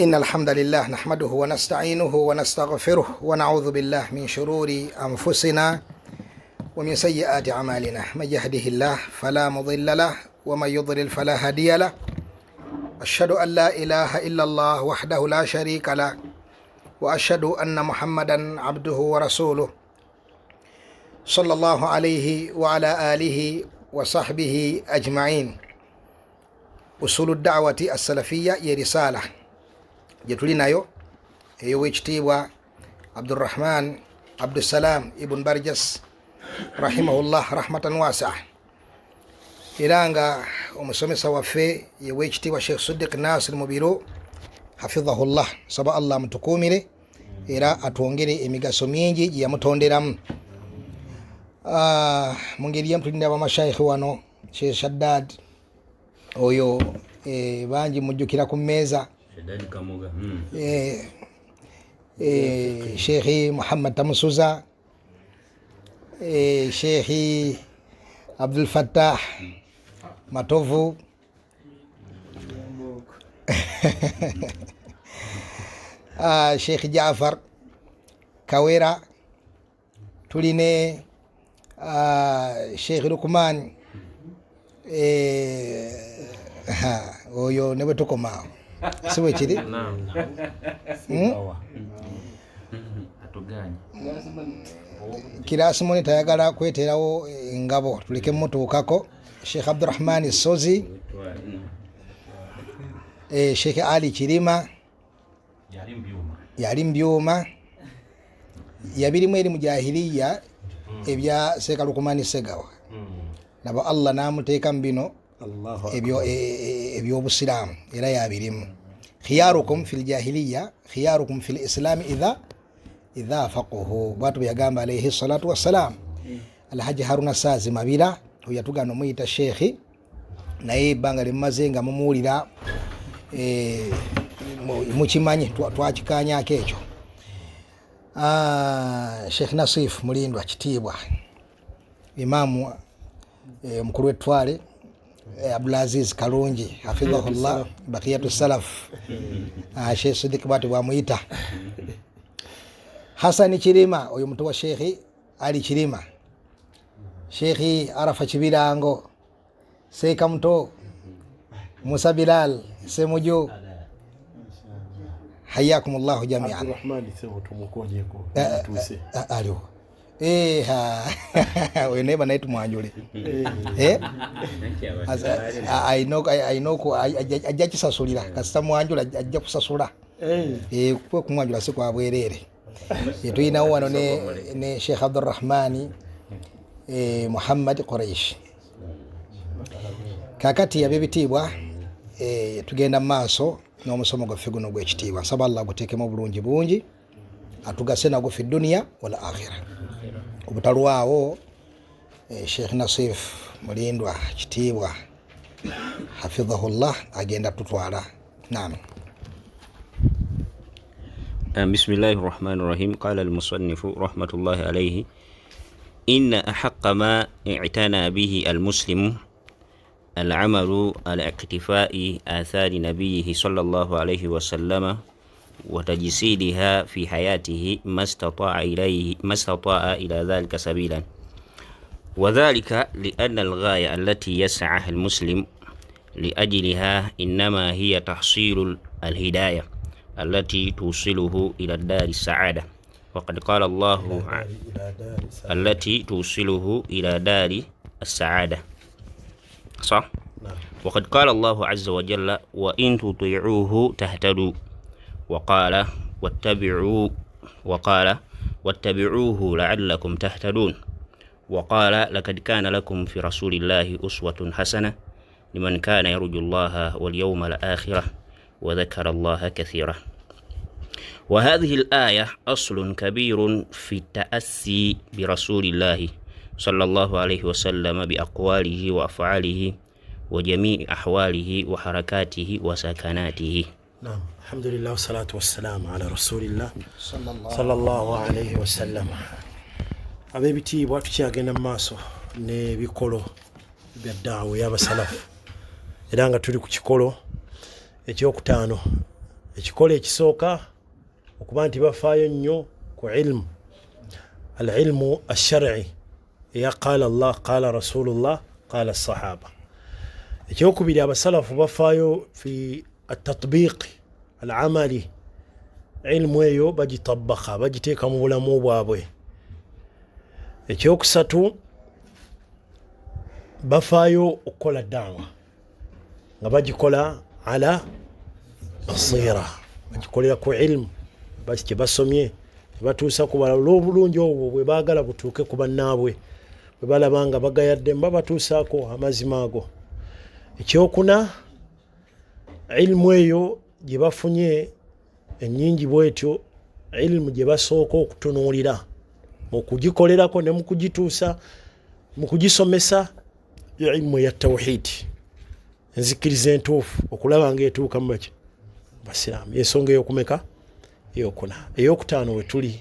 إن الحمد لله نحمده ونستعينه ونستغفره ونعوذ بالله من شرور أنفسنا ومن سيئات أعمالنا، من يهده الله فلا مضل له ومن يضلل فلا هادي له. أشهد أن لا إله إلا الله وحده لا شريك له، وأشهد أن محمدا عبده ورسوله صلى الله عليه وعلى آله وصحبه أجمعين. Usulu dawati assalafiya ye risala gye tuli nayo ey'owekitiibwa Abdurrahman Abdussalam Ibn Barjas rahimahullah rahmatan wasia, era nga omusomesa waffe yewekitiibwa Sheikh Suddiq Nasir Mubiru hafidhahullah. Saba Allah amutukuumire era atwongere emigaso mingi gye yamutonderamu. Mu ngeri yemu tulina bamashaikhi wano, Sheikh Shaddad oyo bangi mujjukira ku mmeeza, Sheikhi Muhammad Tamusuza, Sheikhi Abdul Fattah Matovu, Sheikh Jafar Kawera, tuline Sheikh Lukman, oyo ne bwe tukomaawo si bwe kiri? Kirasimoni tayagala kweterawo engabo, tuleke mutuukako. Sheikh Abdurahmani Sozi, Sheikh Ali Kirima yali mubyuma yabirimu eri mujahiliya ebya Seeka Lukumani Segawa, nabo Allah namuteeka mu bino ebyobusiraamu era yabirimu. Khiyarukum fi ljahiliya khiyarukum fi lislami idha faquhu, bwatu bwe yagamba alaihi salatu wassalam. Alhaji Haruna Saazi Mabira oyo yatugana omuyita sheekhi, naye ebbanga limumaze nga mumuwulira, mukimanyi twakikanyako ekyo. Sheikh Nasif Mulindwa Kitiibwa, imaamu omukulu w'ettwale, Abdulaziz Kalungi hafidhahullah, bakiyatu salaf, Sheikh Sidik bwati bwamuyita. Hasani Kirima oyo muto wa Sheikh Ali Kirima, Sheikh Arafa Kibirango, Seeka Muto, Musa Bilal Semuju, hayakum llahu jamian. Aliwo oyo naye banaye tumwanjule, ajja kisasulira kasita mwanjula, ajja kusasula kuba kumwanjula si kwa bwereere. Tulinawo wano ne Sheikh Abdurrahmani Muhammad Quraish. Kakati ab'ebitiibwa, tugenda mu maaso n'omusomo gwaffe guno gw'ekitiibwa. Nsaba Allah aguteekemu obulungi bungi, atugase nagwo fi duniya wal akhira. Obutalwawo, Sheikh Nasif Mulindwa Kitiibwa hafidhahullah agenda tutwala. Naam. Bismillahi rahmani rahim. Qala almusannifu rahmatullahi alayhi: inna ahaqqa ma i'tana bihi almuslimu al'amalu ala iktifai athari nabiyihi sallallahu alayhi wasallama wa tajsidiha fi hayatihi ma istata'a ila dhalika sabilan, wa dhalika lianna alghaya allati yas'aha almuslim liajliha innama hiya tahsilu alhidaya allati tusiluhu ila dari saada, waqad qala Allahu allati tusiluhu ila dari assaada, صح؟ وقد قال الله عز وجل: وإن تطيعوه تهتدوا، وقال واتبعوا وقال واتبعوه لعلكم تهتدون، وقال لقد كان لكم في رسول الله أسوة حسنة لمن كان يرجو الله واليوم الآخرة وذكر الله كثيرا. وهذه الآية أصل كبير في التأسي برسول الله صلى الله عليه وسلم بأقواله وأفعاله وجميع أحواله وحركاته وسكناته. نعم، الحمد لله والصلاة والسلام على رسول الله صلى الله عليه وسلم. Ab'ebitiibwa, tukyagenda mu maaso n'ebikolo bya ddaawa ey'abasalafu, era nga tuli ku kikolo ekyokutaano. Ekikolo ekisooka okuba nti bafaayo nnyo ku ilmu, alilmu alshari, eya qala Allah, qala Rasulullah, qala sahaba. Ekyokubiri, abasalafu bafaayo fi atatbiqi alamali, ilmu eyo bagitabaka, bagiteeka mu bulamu bwabwe. Ekyokusatu, bafaayo okukola daawa nga bagikola ala basira, bagikolera ku ilmu kyebasomye, batuusa ku balala olw'obulungi obwo bwe baagala butuuke ku bannaabwe. Bwe balaba nga bagayaddemu, babatuusaako amazima ago. Ekyokuna, ilmu eyo gye bafunye ennyingi bwetyo, ilmu gye basooka okutunuulira mu kugikolerako ne mu kugituusa, mu kugisomesa, ilmu eya tawhidi, enzikiriza entuufu, okulaba nga etuuka mubaki basiraamu. Ensonga eyokumeka? Eyokuna. Eyokutaano wetuli,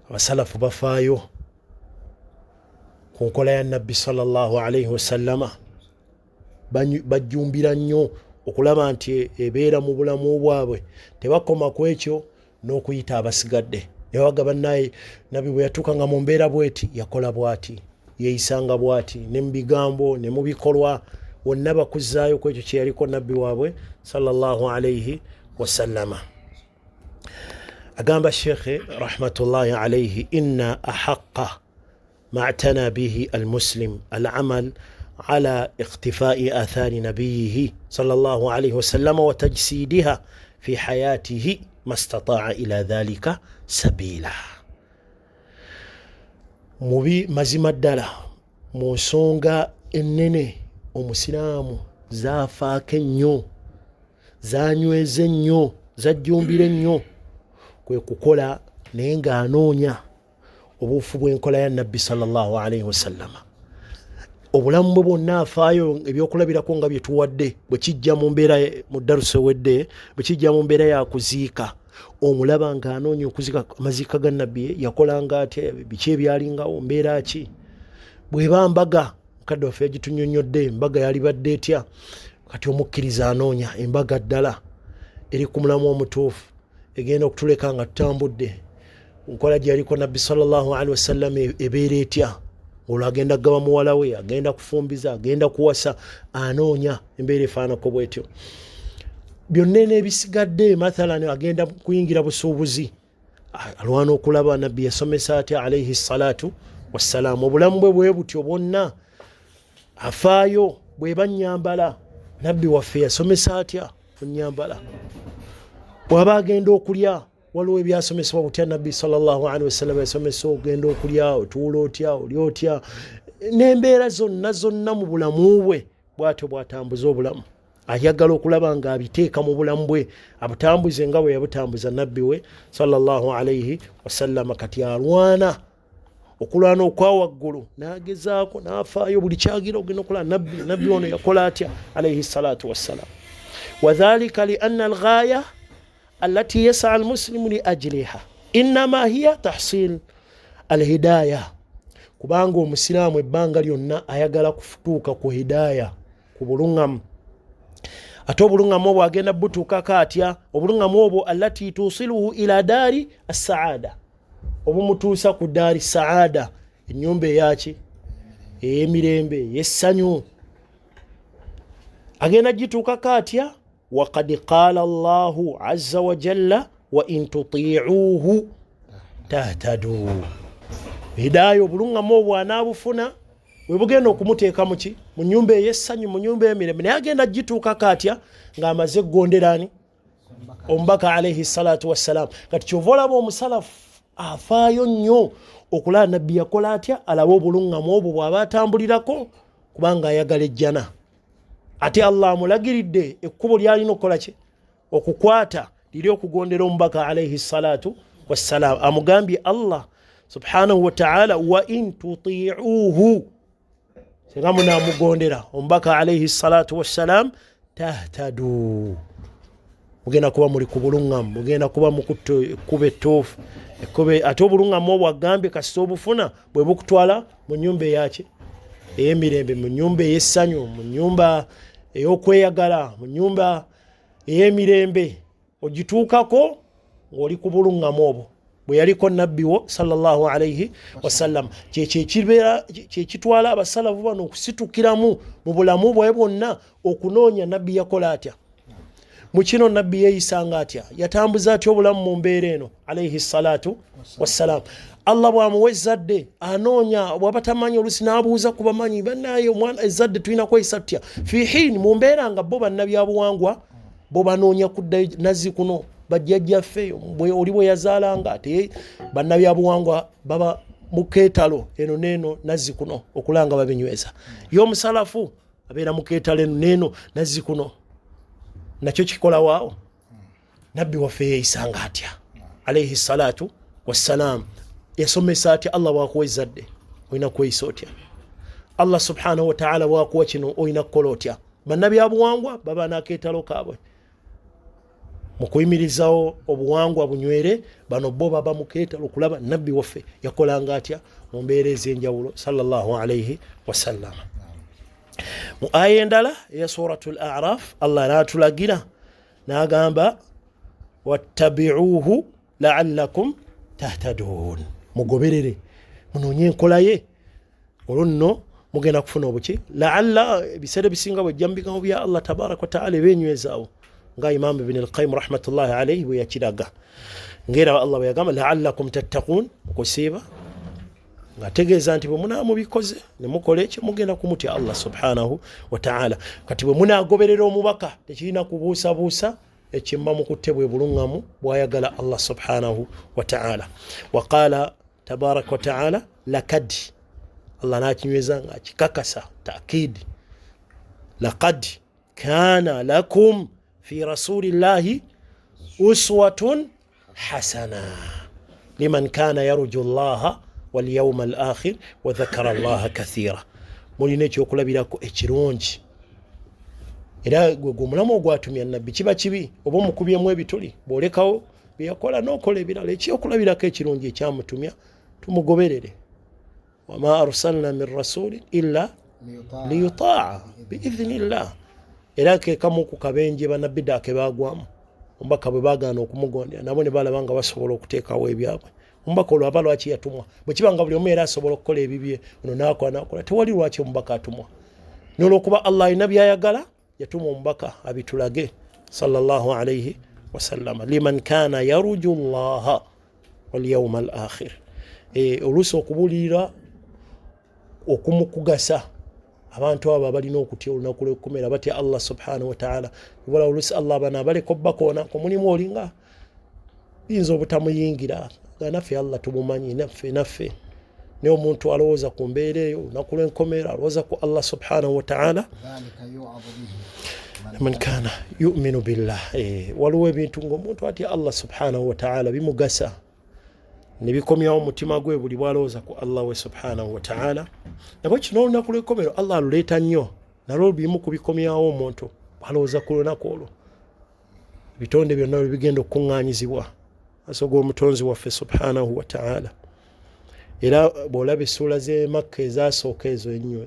abasalafu bafaayo ku nkola ya Nabbi sallallahu alaihi wasallama, bajjumbira nnyo okulaba nti ebeera mu bulamu bwabwe. Tebakoma ku ekyo, n'okuyita abasigadde ne bagaba naye, Nabbi bwe yatuukanga mu mbeera bweti yakola bwati, yeeyisanga bwati, ne mu bigambo ne mu bikolwa, wonna bakuzaayo ku ekyo kye yaliko Nabbi waabwe sallallahu alaihi wasallama. Agamba Shekhe rahmatullahi alaihi, inna ahaqa ma atana bihi almuslim alamal ala ikhtifai athari nabiyihi sallallahu alaihi wasallama wa tajsidiha fi hayatihi mastataa ila dhalika sabila. Mubi mazima ddala mu nsonga ennene omusiraamu zaafaako ennyo, zanyweza ennyo, zajjumbira ennyo, kwe kukola naye ng'anoonya obuufu bw'enkola ya Nabbi sallallahu alaihi wasallama obulamu bwe bwonna. Afaayo ebyokulabirako nga bye tuwadde bwe kijja mu mbeera mu darusa ewedde, bwe kijja mu mbeera ya kuziika, omulaba ng'anoonya okuziika, amaziika ga Nabbi yakolanga atya, biki ebyalingawo, mbeera ki. Bw'eba mbaga, mukadde waffe yagitunyonnyodde, embaga yalibadde etya. Kati omukkiriza anoonya embaga ddala eri ku mulamu omutuufu, egenda okutuleka nga tutambudde nkola gye yaliko Nabbi sallallahu alaihi wasallam, ebeera etya. Olwo agenda kugaba muwala we, agenda kufumbiza, agenda kuwasa, anoonya embeera efaanako bwetyo. Byonna n'ebisigadde, mathalan agenda kuyingira busuubuzi, alwana okulaba Nabbi yasomesa atya alaihi salatu wassalaamu. Obulamu bwe bwe butyo bwonna afaayo. Bweba nyambala, Nabbi waffe yasomesa atya mu nyambala? Bw'aba agenda okulya, waliwo ebyasomesebwa butya? Nabbi sallallahu alaihi wasallam yasomesa ogenda okulya otuula otya, oli otya, n'embeera zonna zonna mu bulamu bwe. Bwatyo bw'atambuza obulamu, ayagala okulaba ng'abiteeka mu bulamu bwe, abutambuze nga bwe yabutambuza Nabbi we sallallahu alaihi wasallama. Kati alwana okulwana okwa waggulu, n'agezaako n'afaayo buli kyagira ogenda okulaba Nabbi ono yakola atya alaihi salatu wassalam. Wadhalika lianna alghaya allati yasaa almuslimu liajliha innama hiya tahsil alhidaya, kubanga omusiraamu ebbanga lyonna ayagala kutuuka ku hidaya, ku buluŋŋamu. Ate obuluŋŋamu obwo agenda butuukako atya? Obuluŋŋamu obwo allati tusiluhu ila daari assaada, obumutuusa ku daari saada, ennyumba eyaki, ey'emirembe, ey'essanyu, agenda gituukako atya? Wakad qaala Allahu azza wajalla, wa in tutiuhu tahtadu. Hidaya, obuluŋŋamu obwo anaabufuna bwe bugenda okumuteeka muki? Mu nyumba ey'essanyu, mu nyumba ey'emirembe. Naye agenda gituukako atya? Ng'amaze eggonderani omubaka alaihi salatu wassalam. Kati kyova olaba omusalafu afaayo nnyo okulaba Nabbi yakola atya, alabe obuluŋŋamu obwo bw'aba atambulirako, kubanga ayagala ejjana. Ate Allah amulagiridde ekkubo lyalina okukola ki, okukwata liri okugondera omubaka alaihi salatu wassalam. Amugambye Allah subhanahu wataala, wa in tutiuhu, singa munamugondera omubaka alaihi salatu wassalam, tahtadu, mugenda kuba muli ku buluŋŋamu, mugenda kuba mukutta ekkubo ettuufu. Ate obuluŋŋamu obwo agambye kasita obufuna bwe bukutwala mu nyumba eyaki, ey'emirembe, mu nyumba ey'essanyu, mu nyumba ey'okweyagala, mu nyumba ey'emirembe. Ogituukako ng'oli ku buluŋŋamu obwo bwe yaliko nabbi wo sallallahu alaihi wasallam. Kyekitwala abasalafu bano okusitukiramu mu bulamu bwe bwonna okunoonya nabbi yakola atya mu kino, nabbi yeeyisanga atya, yatambuza atya obulamu mu mbeera eno alaihi salatu wassalam. Allah bw'amuwa ezzadde anoonya, bw'aba tamanyi olusi n'abuuza ku bamanyi bannaye, omwana ezzadde tulina kweyisa tutya fi hiini mu mbeera nga bo bannabyabuwangwa bo banoonya kuddayo nazzi kuno bajjajjaffe oli bwe yazaalanga, ate bannabyabuwangwa baba mu keetalo eno neeno nazzi kuno okulanga babinyweza. Ye omusalafu abeera mu keetalo eno neeno nazzi kuno, nakyo kikolawaawo. Nabbi waffe yeeyisanga atya alaihi salatu wassalam? Yasomesa atya? Allah bwakuwa ezzadde olina kweyisa otya? Allah subhanahu wataala bwakuwa kino olina kukola otya? Bannabyabuwangwa baba n'akeetalo kaabwe mu kuyimirizawo obuwangwa bunywere, bano bo baba mukeetalo okulaba nabbi waffe yakolanga atya mu mbeera ez'enjawulo sallallahu alaihi wasallama. Mu aya endala eya suratu l Araf, Allah n'atulagira n'agamba wattabiuhu laallakum tahtadun, mugoberere munoonye enkola ye, olwo nno mugenda kufuna obuki. Laalla ebiseera ebisinga bwejja mu bigambo bya Allah tabaraka wataala ebenywezaawo, nga Imamu Ibn Alqayim rahmatullahi alaihi bwe yakiraga, ngaera Allah bwe yagamba laallakum tattaqun okusiiba, ng'ategeeza nti bwe munaamubikoze ne mukola ekyo mugenda kumutya Allah subhanahu wataala. Kati bwe munaagoberera omubaka tekirina kubuusabuusa, ekimba mukutte bwe buluŋŋamu bwayagala Allah subhanahu wataala. Waqala tabaraka wataala lakad, Allah n'akinyweza nga akikakasa taakidi, laqad kana lakum fi rasulillahi uswatun hasana liman kana yarju llaha walyauma al akhir wa dhakara llaha kathira. Mulina ekyokulabirako ekirungi, era gwe omulamu ogwatumya nabbi kiba kibi oba omukubyemu ebituli bwolekawo byeyakola nokola ebirala. Ekyokulabirako ekirungi ekyamutumya tumugoberere. Wama arsalna min rasulin illa liyutaa biidhinillah. Era kekamu ku kabenje banabida ke bagwamu, omubaka bwe bagaana okumugondera nabo ne balaba nga basobola okuteekawo ebyabwe. Omubaka olwo aba lwaki yatumwa? Bwe kiba nga buli omu era asobola okukola ebibye, ono nakola nakola, tewali lwaki omubaka atumwa. Nolwokuba Allah alina byayagala, yatuma omubaka abitulage sallallahu alaihi wasallama. Liman kana yaruju llaha walyauma al akhir. Oluusi okubuulirira okumukugasa abantu abo abalina okutya olunaku lwekumera, batya Allah subhanahu wataala. Wala oluusi Allah abana abaleka obbakoonako mulimu olinga biyinza obutamuyingira nga naffe Allah tumumanyi naffe naffe, naye omuntu alowooza ku mbeera eyo olunaku lw'enkomera, alowooza ku Allah subhanahu wataala, man kana yuminu billah. Waliwo ebintu ngaomuntu atya Allah subhanahu wataala bimugasa ne bikomyawo omutima gwe buli bwalowooza ku Allah we subhanahu wataala. Nabwe kino olunaku lw'enkomero Allah aluleeta nnyo, nalwo bimu ku bikomyawo omuntu bwalowooza ku lunaku olwo, ebitonde byonna lwe bigenda okukuŋŋaanyizibwa maaso g'omutonzi waffe subhanahu wataala. Era bw'olaba essuula z'e Makka ezasooka ezo ennyo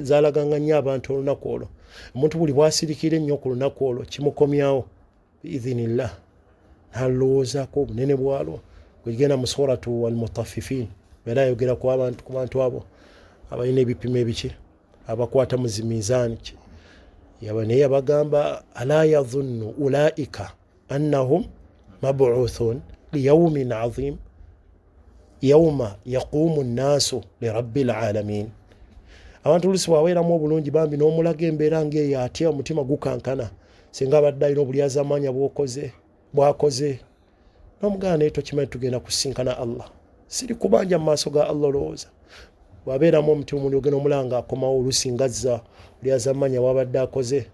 zalaganga nnyo abantu olunaku olwo. Omuntu buli bw'asirikira ennyo ku lunaku olwo kimukomyawo biidhinillah, nalowoozaako obunene bwalwo. Bwegenda mu suratu Almutafifin era ayogera ku bantu abo abalina ebipimo ebiki abakwata mu zimizaani ki, naye yabagamba ala yadhunnu ulaika annahum mabuthun liyaumin azim yauma yaqumu nnaasu lirabbi lalamin. Abantu olusi bwabeeramu obulungi bambi n'omulaga embeera ngaeyo atya omutima gukankana, singa abadde alina obulyazamaanya bwokoze bwakoze nomugana, naye tokimanyi tugenda kusinkana Allah, siri kubanja mu maaso ga Allah. Olowooza bwabeeramu omutima omundi ogenda omulanga akomawo olusi ngazza olyazamanya wabadde akoze,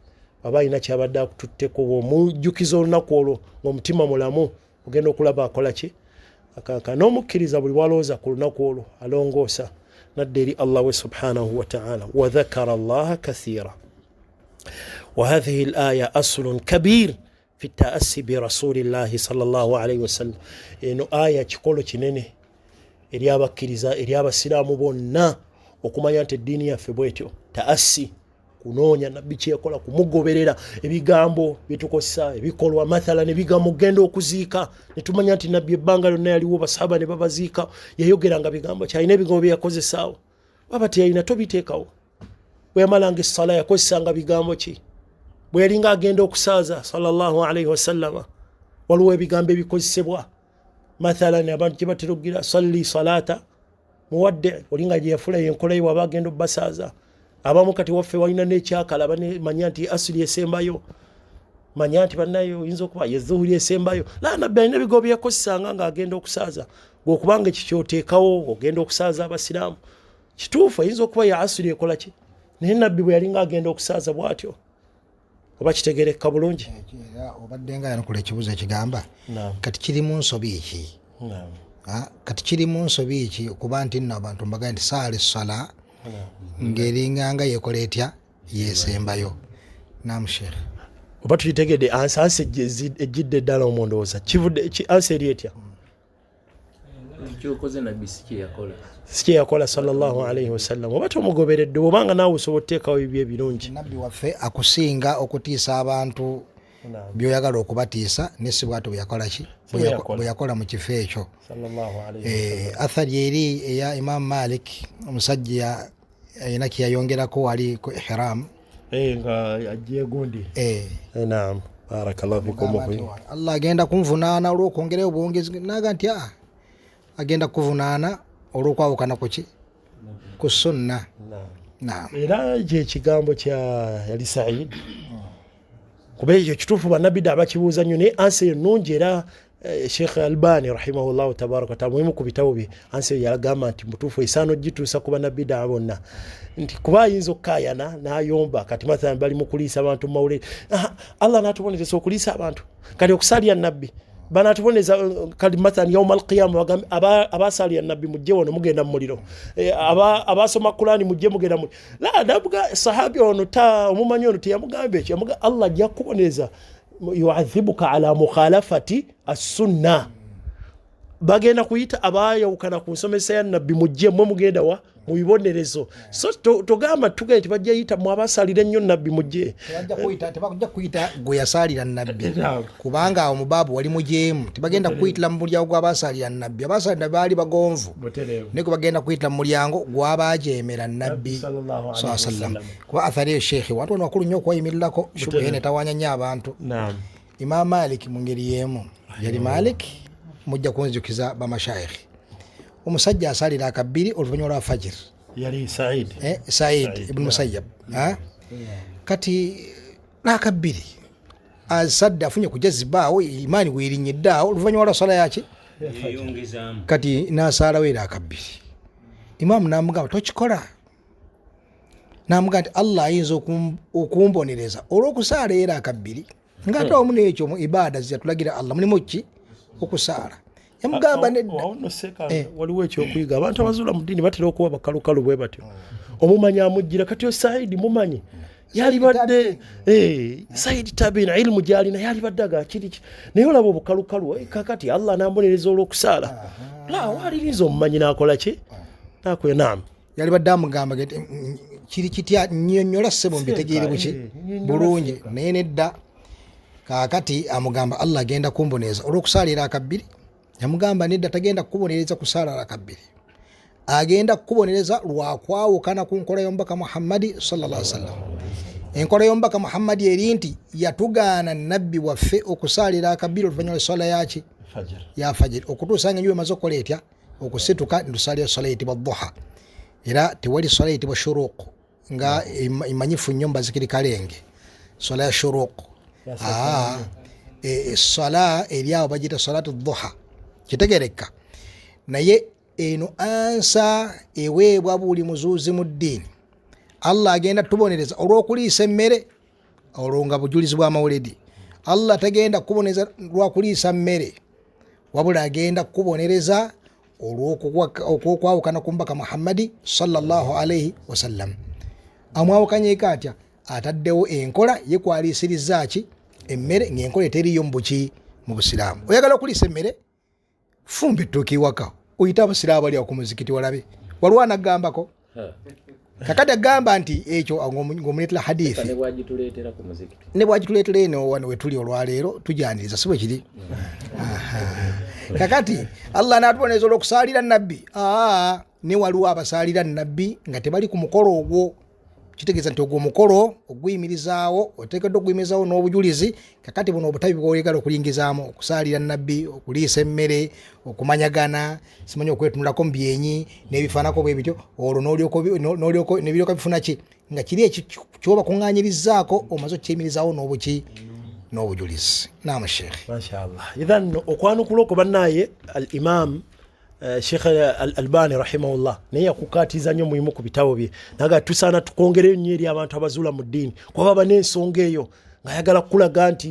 aba alina kyabadde akututteko, bwomujjukiza olunaku olwo ngaomutima mulamu ogenda okulaba akola ki, akanka. N'omukkiriza buli bwalowooza ku lunaku olwo alongoosa nadda eri Allah we subhanahu wataala. Wadhakara llaha kathira. Wahadhihi laya aslun kabir fi taassi birasulillahi salllah alaihi wasallam. Eno aya kikolo kinene eri abakkiriza, eri abasiraamu bonna okumanya nti eddiini yaffe bwetyo taassi. Kunoonya nabbi kyeyakola, kumugoberera, ebigambo byetukozesa, ebikolwa. Mathalan, ebigambo genda okuziika netumanya nti nabbi ebbanga lyonna yaliwo, basahaba ne babaziika, yayogeranga bigambo kyalina, ebigambo byeyakozesaawo. Baba teyalina, tobiteekawo. Bwe yamalanga essala yakozesanga bigambo ki? Bwe yalinga agenda okusaaza sallallahu alaihi wasallama, waliwo ebigambo ebikozesebwa. Mathalan, abantu gye batera okugira salli salata muwadde, olinga gye yafula yenkola ye waba agenda obbasaaza. Abamu kati waffe walina n'ekyakala, bamanya nti asiri esembayo, manya nti bannaye oyinza okuba ye zuhuri esembayo. La, nabbi alina ebigambo byeyakozesanga ng'agenda okusaaza. Gweokubanga ekyo kyoteekawo ogenda okusaaza abasiraamu, kituufu ayinza okuba ya asiri ekola ki, naye nabbi bwe yalinga agenda okusaaza bw'atyo. Oba kitegerekka bulungi? Era obadde nga yanukula ekibuuzo ekigamba kati kirimu nsobi ki? Kati kirimu nsobi ki okuba nti nno abantu mbagaa nti saala essala ng'eringanga yekola etya, yesembayo? Nam sheikh. Oba tukitegedde? Ansa ejjidde eddala omwo, ndowooza kivudde ansa eri etya? Kyokoze nabbi si kyeyakola. Si kyeyakola sallallahu alaihi wasallam. Oba tomugoberedde, obanga naawe osobola otuteekawo ebibyo ebirungi. Nabbi waffe akusinga okutiisa abantu byoyagala okubatiisa, ne si bwatyo bwe yakola ki, bwe yakola mu kifo ekyo. Sallallahu alaihi Athari eri eya Imam Malik, omusajja ayina kyeyayongerako wali ku ihram. Nga ajja egundi. Naam, barakallahu fikum. Mugamba nti, Allah agenda kunvunaana olw'okwongerayo obwongezi. Naga nti aa, agenda kuvunaana olw'okwawukana kuki, ku sunna. Naam. Era kyekigambo kya yali Said, kuba ekyo kituufu, bannabida abakibuuza nnyo, naye ansa eyo nnungi. Era Sheikh Albani rahimahullahu tabaraka wataala mulimu ku bitabo bye ansa eyo yagamba nti mutuufu, esaana ogituusa ku bannabida bonna, nti kuba ayinza okukaayana n'ayomba. Kati mathalan bali mu kuliisa abantu mu mawulire, Allah n'atubonereza okuliisa abantu, kati okusaalira nabbi banatubonereza. Kati mathalan yauma alqiyama bagambe abasaalira nabbi mujje wano mugenda mu muliro, abasoma Kurani mujje mugenda mu la nabuga. Sahabi ono ta omumanyi ono teyamugamba ekyo, yamuga Allah ajja kukubonereza, yuadhibuka ala mukhalafati assunna. Bagenda kuyita abayawukana ku nsomesa ya nabbi, mujje mwe mugenda wa mu bibonerezo. So togamba tugende tibajja yita mwe abasalira ennyo nabbi mujje. Tebajja kuyita gwe yasaalira nabbi, kubanga awo mubaabu wali mujeemu. Tebagenda kuyitira mu mulyango gw'abasaalira nabbi. Abasaalira baali bagonvu, naye gwe bagenda kuyitira mu mulyango gw'abajeemera nabbi sallallahu alaihi sallam. Wasallam. Kuba athari eyo sheekhe, wantu wano wakulu nnyo okweyimirirako, shubuhe netawanya nnyo abantu. Imam Malik mu ngeri y'emu yali Malik, mujja kunzijukiza bamashayikhi, omusajja asalira akabbiri oluvannyuma lwa fajiri. Yali Said. Said ibn Musayyab. Kati nakabbiri asadde afunye kujazibaawo, imaani weerinnyidde awo oluvannyuma lwa sala yaki, Yeyongezaamu. Kati n'asaalawo era akabbiri. Imaamu n'amugamba tokikola, n'amugamba nti Allah ayinza okumbonereza olw'okusaala era akabbiri, ng'ate wamu n'ekyo mu ibaada zeyatulagira Allah mulimu ki? Okusaala. Yamugamba nedda. Awo nno seeka, waliwo ekyokuyiga. Abantu abazuula mu ddiini batera okuba bakalukalu bwe batyo, omumanyi amuggira. Kati o Saidi mumanyi yalibadde Saidi tabiina, ilimu gyalina yalibadde aga kiri ki, naye olaba obukalukalu. Kakati Allah nambonereza olw'okusaala la waaliriza omumanyi nakola ki nakola. Naam. Yalibadde amugamba nti, kiri kitya, nnyonnyola ssebo mbitegeere buki Nnyonnyola bulungi." seeka. Naye nedda, kaakati amugamba Allah agenda kumbonereza olw'okusaalira akabbiri. Yamugamba nedda, tagenda kukubonereza kusaala akabbiri, agenda kukubonereza lwakwawukana ku nkola y'omubaka Muhammadi sallallahu alaihi wasallam. Enkola y'omubaka Muhammadi eri nti yatugaana nabbi waffe okusaalira akabbiri oluvannyuma lw'esswala yaki? Ya fajiri, okutuusa nga enjuba emaze okukola etya? Okusituka, ntusaalira swala eyitibwa duha. Era tewali swala eyitibwa shuruq nga imanyifu nnyo mubazikiri kalenge swala ya shuruq. Swala eri awo bagiyita salatu duha, kitegereka. Naye eno ansa eweebwa buli muzuuzi mu ddiini: Allah agenda tubonereza olw'okuliisa emmere, olwo nga bujulizi bw'amawuledi. Allah tagenda kukubonereza lwakuliisa mmere, wabula agenda kukubonereza olw'okwawukana ku mbaka Muhammadi sallallahu alaihi wasallam. Amwawukanyeko atya? Ataddewo enkola ye kwaliisiriza ki emmere, ng'enkola eteriiyo mu buki, mu busiraamu. Oyagala okuliisa emmere, fumba ettooke iwaka, oyite abasiraamu bali awo ku muzikiti, walabe waliwo anagambako. Kakati agamba nti ekyo ng'omuleetera hadithi ne bwagituleetera eno wano wetuli olwaleero tujaniriza, si bwe kiri? Kakati Allah n'atubonereza olw'okusaalira nabbi. Ne waliwo abasaalira nabbi nga tebali ku mukolo ogwo, kitegeeza nti ogwo omukolo oguyimirizaawo, oteekeddwa okuguyimirizaawo n'obujulizi. Kakati buno obutabi bw'oyagala okuyingizaamu, okusaalira nabbi, okuliisa emmere, okumanyagana, simanyi okwetunulako mu byenyi n'ebifaanako bwe bityo, olwo n'olyoka nebiryoka bifuna ki nga kiri ekyo kyoba kuŋŋaanyirizzaako omaze okukiyimirizaawo n'obuki n'obujulizi. Naamu sheekh. Mashallah. Idhan okwanukula okwo bannaaye al imam Sheikh Al Albani rahimahullah naye yakukatiza nnyo muyimu ku bitabo bye, naga tusaana tukwongereyo nnyo eri abantu abazuula mu ddiini, kuba baba n'ensonga eyo ng'ayagala kukulaga nti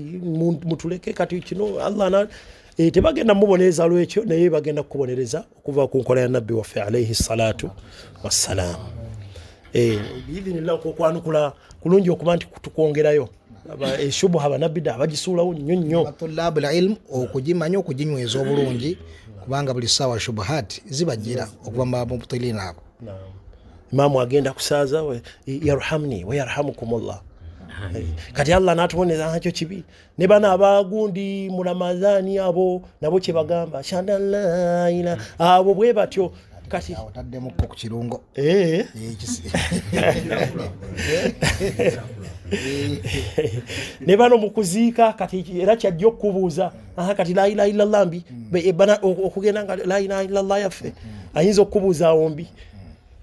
mutuleke kati kino Allah na tebagenda mubonereza lwekyo, naye bagenda kukubonereza okuva ku nkola ya nabbi waffe alaihi salatu wassalam. Biidhinillah okwanukula kulungi okuba nti tukwongerayo eshubuha banabida bagisuulawo nnyo nnyo. Tulabu ilmu okugimanya, okuginyweza obulungi, kubanga buli ssaawa shubuhat zibajjira okuva mu bamubtilina abo. Imaamu agenda kusaaza yarhamni wa yarhamukumullah. Kati Allah n'atuboneza nakyo kibi. Ne bano abagundi mu Ramadhani abo nabo kye bagamba shada la ila abo bwe batyo. Kati awo taddemukko ku kirungo. Ne bano mu kuziika kati era kyajja okukubuuza, aha kati la ilaha illallah mbi, bana okugenda nga la ilaha illallah yaffe ayinza okukubuuza awo mbi.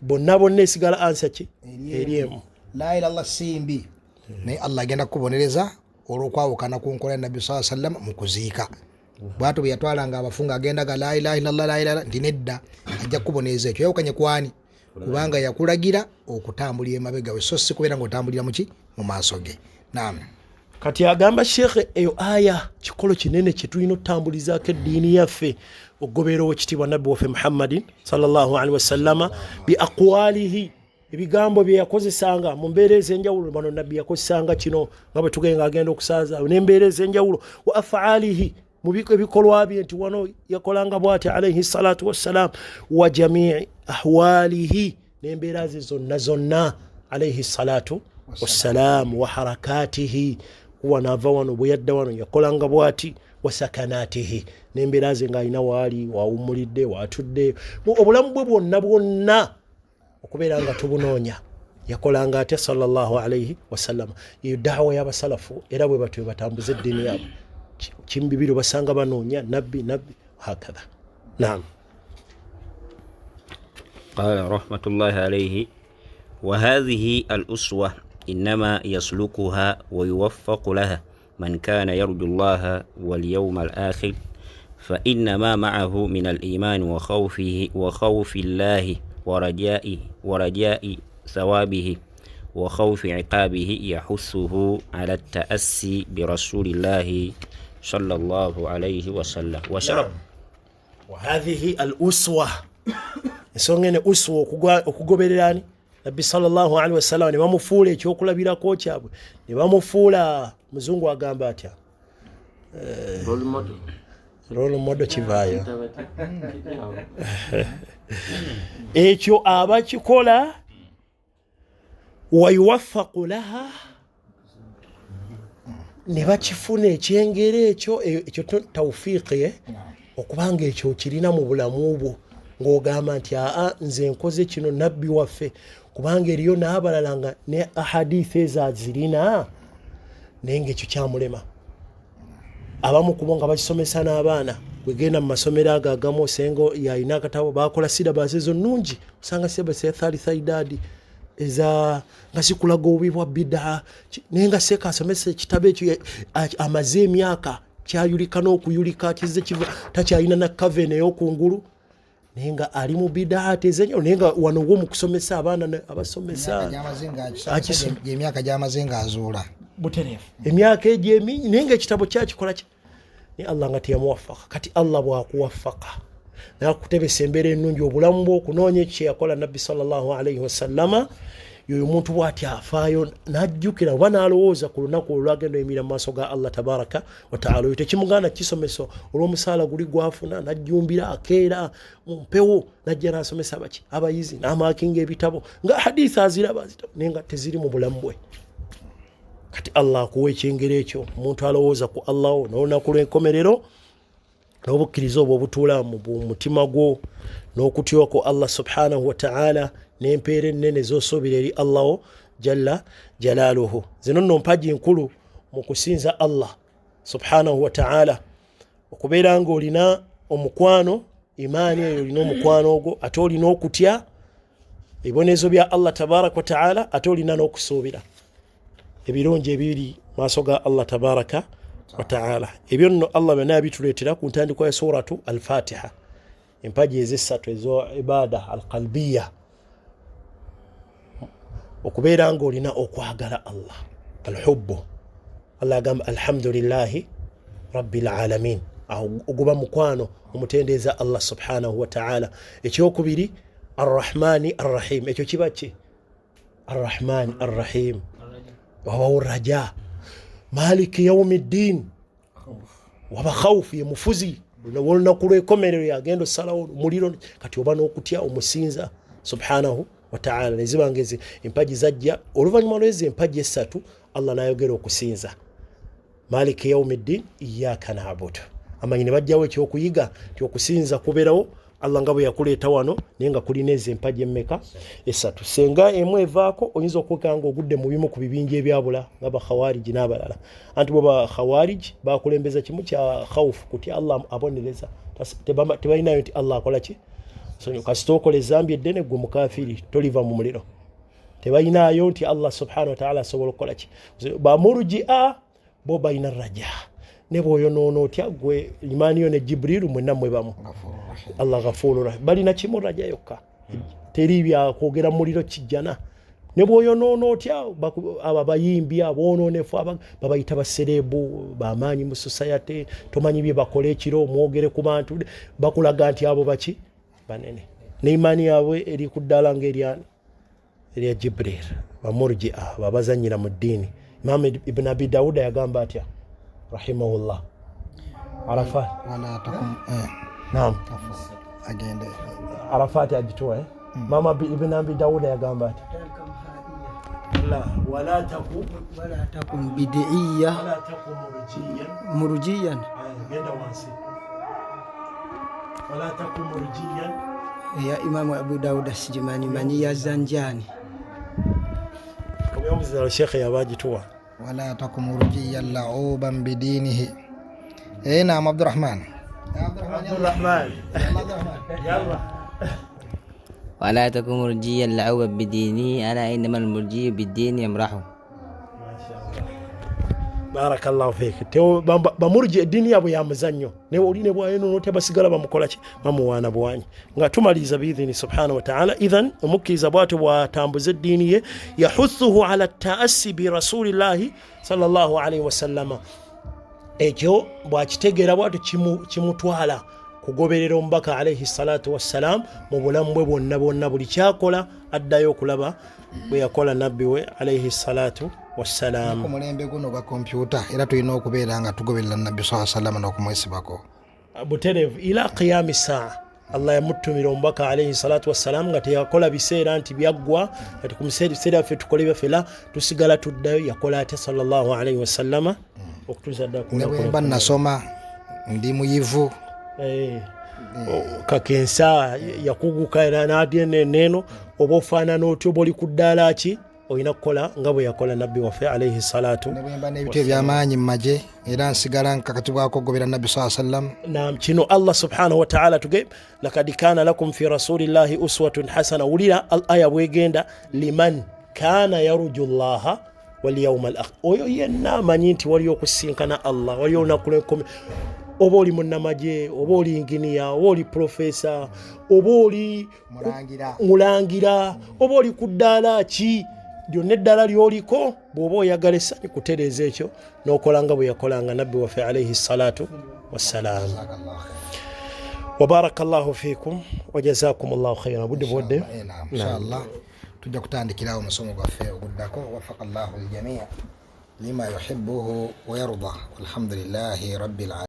Bonna bonna esigala ansa ki eri emu. La ilaha illallah si mbi, naye Allah agenda kukubonereza olw'okwawukana ku nkola ya Nabbi sallallahu alaihi wasallam mu kuziika. Bw'atyo bwe yatwalanga abafu ng'agenda ga la ilaha illallah la ilaha, nti nedda, ajja kukubonereza ekyo. Yawukanye kwani? Kubanga yakulagira okutambulira emabega we, so si kubeera ng'otambulira muki mu maaso ge. Naam. Kati agamba Sheikh eyo aya kikolo kinene kye tulina okutambulizaako eddiini yaffe, okugoberera owekitiibwa Nabbi waffe Muhammadin sallallahu alaihi wasallama bi aqwalihi, ebigambo bye yakozesanga mu mbeera ez'enjawulo. Bano Nabbi yakozesanga kino nga bwe tugenda agenda okusaaza n'embeera ez'enjawulo, wa afaalihi, mu ebikolwa bye nti wano yakolanga bw'ati alaihi salatu wassalam, wa jamii ahwalihi, n'embeera ze zonna zonna alaihi salatu wassalam, wa harakatihi, wano ava wano bwe yadda wano yakolanga bw'ati, wa sakanatihi, n'embeera ze ng'alina waali wawummulidde watudde, obulamu bwe bwonna bwonna okubeera nga tubunoonya yakolanga atya sallallahu alaihi wasallam. Eyo daawa y'abasalafu era bwe batyo batambuza eddiini yaabwe. Kimu bibiri basanga banoonya nabbi nabbi hakadha. Naam. قال رحمة الله عليه: وهذه الأسوة إنما يسلكها ويوفق لها من كان يرجو الله واليوم الآخر، فإن ما معه من الإيمان وخوفه وخوف الله ورجاء ثوابه وخوف عقابه يحثه على التأسي برسول الله صلى الله عليه وسلم وشرب. وهذه الأسوة ensonga eno uswa okugoberera ani Nabbi sallallahu alaihi wasallam, ne bamufuula ekyokulabirako kyabwe, ne bamufuula muzungu agamba atya role model kivaayo ekyo abakikola wayuwaffaqu laha, ne bakifuna ekyengera ekyo, ekyo tawfiiqi okubanga ekyo kirina mu bulamu bwo ng'ogamba nti aa nze nkoze kino nabbi waffe, kubanga eriyo n'abalala nga ne ahadithi ezo azirina naye ng'ekyo kyamulema. Abamu kubo nga bakisomesa n'abaana, bwegenda mu masomero ago agamu osenga yalina akatabo bakola sirabasi ezo nnungi, osanga sirabasi ya thalithaidadi eza nga zikulaga obubi bwa bidaa, naye nga seeka asomesa ekitabo ekyo amaze emyaka kyayulika n'okuyulika kizze kiva takyalina na kava eno ey'okungulu, naye nga ali mu bidaa tezenyo, naye nga wano wo mu kusomesa abaana abasomesa emyaka gy'amaze ng'azuula butereevu emyaka egyo emingi, naye nga ekitabo kyakikola ki naye Allah nga teyamuwafaka. Kati Allah bw'akuwafaka nakutebesa embeera ennungi obulamu bwe okunoonya ekyo kye yakola Nabbi sallallahu alaihi wasallama, Yoyo omuntu bw'ati afaayo n'ajjukira oba n'alowooza ku lunaku olwagenda oyimira mu maaso ga Allah tabaraka wataala. Oyo tekimugaana kisomesa olw'omusaala guli gwafuna, n'ajjumbira akeera mu mpewo najja n'asomesa baki abayizi n'amaakinga ebitabo nga haditha aziraba azitabo naye nga teziri mu bulamu bwe. Kati Allah akuwa ekyengero ekyo, omuntu alowooza ku Allahwo n'olunaku lw'enkomerero n'obukkiriza obwo obutuula mu mutima gwo n'okutya ku Allah subhanahu wataala n'empeera ennene z'osuubira eri Allahwo jalla jalaaluhu. Zino nno mpagi nkulu mu kusinza Allah subhanahu wataala, okubeera ng'olina omukwano, imaani eyo olina omukwano ogwo, ate olina okutya ebibonerezo bya Allah tabaraka wataala, ate olina n'okusuubira ebirungi ebiri maaso ga Allah tabaraka wataala. Ebyo nno Allah byonna yabituleetera ku ntandikwa ya suratu Alfatiha, empagi ezessatu ezo ibada alqalbiya, okubeera ng'olina okwagala Allah, alhubbu. Allah agamba alhamdulillahi rabbil alamin, awo oguba mukwano omutendeeza Allah subhanahu wataala. Ekyokubiri arrahmani arrahim, ekyo kiba ki? Arrahmani arrahim, wabawo raja. Maliki yaumi ddin, waba khawufu, ye mufuzi olunaku lw'enkomerero, yagenda osalawo omuliro. Kati oba n'okutya omusinza subhanahu wataala. Neziba nga ezi empagi zajja oluvannyuma lw'ezo empagi essatu, Allah n'ayogera okusinza maliki yaumi ddin iyaka nabudu. Amanyi ne bajjawo ekyokuyiga nti okusinza kubeerawo Allah nga bwe yakuleeta wano, naye nga kulina ezo empagi emmeka? Esatu. Senga emu evaako oyinza okwekanga ogudde mu bimu ku bibinja ebyabula nga bakhawariji n'abalala. Anti bo bakhawariji bakulembeza kimu kya khawufu, kutya Allah abonereza. Tebalinayo nti Allah akola ki? Kasita okola ezambi eddene gwe mukafiri, toliva mu muliro. Tebalinayo nti Allah subhanahu wataala asobola okukola ki. Bamurujia bo balina raja, ne bwoyonoona otya gwe imaani yo ne Jibrilu mwenna mwe bamu, Allah ghafuru rahim. Balina kimu raja yokka, teri byakwogera muliro kijjana. Ne bwoyonoona otya, abo abayimbi aboononefu babayita baserebu bamaanyi mu society, tomanyi bye bakola ekiro, mwogere ku bantu bakulaga nti abo baki banene, ne imaani yaabwe eri ku ddaala ng'eryani? Erya Jibril. Bamurjia babazanyira mu ddiini. Imam Ibn Abi Dawuda yagamba atya rahimahullah? Arafat naam, agende Arafat agituwa eh? Mama Ibn Abi Dawuda yagamba atya? La wala taku wala takun bidiiya wala taku murjiyan murjiyan genda wansi, wala taku murjiyan ya Imamu Abu Dawuda sijimanyi manyi ya Zanjani. Omuzalo shekhe yabagituwa. Wala taku murjiyan lauban bidinihi. Eh, naam Abdurrahman. Abdurrahman, yalla. ولا تكن مرجيا لعوبا بدينه ألا إنما المرجي بالدين يمرحه. Barakallahu fik. Bamurji eddiini yaabwe ya muzannyo, naye oli ne bwayonoona otya basigala bamukola ki? Bamuwaana buwanyi. Nga tumaliriza biidhini subhanahu wataala, idhan omukkiriza bwatyo bwatambuza eddiini ye, yahuthuhu ala taassi bi rasulillahi sallallahu alaihi wasallama. Ekyo bwakitegeera bwatyo kimutwala kugoberera omubaka alaihi salatu wassalam mu bulamu bwe bwonna bwonna. Buli kyakola addayo okulaba bwe yakola nabbi we alaihi salatu wassalam. Ku mulembe guno gwa kompyuta era tulina okubeera nga tugoberera nabbi saa salama n'okumwesibako butereevu ila qiyami saa. Allah yamutumira omubaka alaihi salatu wassalam nga teyakola biseera nti byaggwa, kati ku biseera ffe tukole byaffe, la tusigala tuddayo yakola atya sallallahu alaihi wasallama okutuusa ddala ku ne lunaku bwe mba nasoma ndi muyivu. Kakensa yakuguka era n'agenda neeno, oba ofaanana otya, oba oli ku ddaala ki, olina kukola nga bwe yakola nabbi waffe alaihi salatu. Ne bwe mba n'ebiti eby'amaanyi mu magye era nsigala nkakatibwako okugobera nabbi saa sallam. Naam, kino Allah subhanahu wataala tuge lakad kana lakum fi rasulillahi uswatun hasana. Wulira al aya bwegenda, liman kana yaruju llaha walyauma al akhir. Oyo yenna amanyi nti waliyo okusinkana Allah, waliyo olunaku lwenkomi. Oba oli munnamagye, oba oli inginiya, oba oli profesa, oba oli mulangira, mulangira, oba oli ku ddaala ki lyonna eddaala lyoliko, bw'oba oyagala essanyu kutereeza ekyo n'okola nga bwe yakolanga nabbi waffe alaihi salatu wassalam. Wabaraka llahu fikum wajazakum llahu khaira. Budde buwadde. Inshallah. Tujja kutandikirawo omusomo gwaffe oguddako. Wafaka llahu ljamia lima yuhibuhu wayarda, walhamdulillahi rabbil alamin.